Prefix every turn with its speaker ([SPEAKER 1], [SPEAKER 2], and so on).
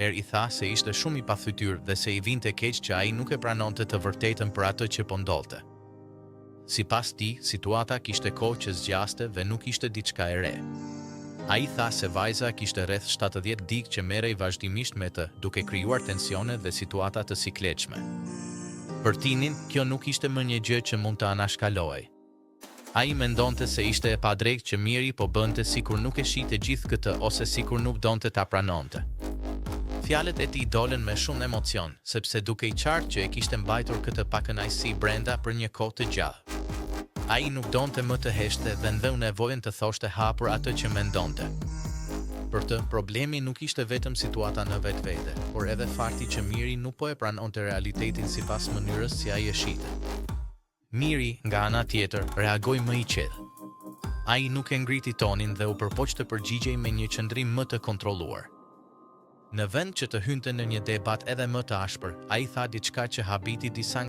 [SPEAKER 1] Herë i tha se ishte shumë i pafytyrë dhe se i vinte keq që ai nuk e pranonte të vërtetën për atë që po ndodhte. Sipas tij, situata kishte kohë që zgjaste dhe nuk ishte diçka e re. Ai tha se vajza kishte rreth 70 ditë që merrej vazhdimisht me të, duke krijuar tensione dhe situata të sikletshme. Për Tinin, kjo nuk ishte më një gjë që mund të anashkalohej. Ai mendonte se ishte e padrejtë që Miri po bënte sikur nuk e shihte gjithë këtë ose sikur nuk donte ta pranonte. Fjalët e tij dolën me shumë emocion, sepse dukej qartë që e kishte mbajtur këtë pakënaqësi brenda për një kohë të gjatë. Ai nuk donte më të heshtte dhe ndjeu nevojën të thoshte hapur atë që mendonte. Për të, problemi nuk ishte vetëm situata në vetvete, por edhe fakti që Miri nuk po e pranonte realitetin sipas mënyrës si ai e shihte. Miri, nga ana tjetër, reagoi më i qetë. Ai nuk e ngriti tonin dhe u përpoq të përgjigjej me një qëndrim më të kontrolluar. Në vend që të hynte në një debat edhe më të ashpër, ai tha diçka që habiti disa.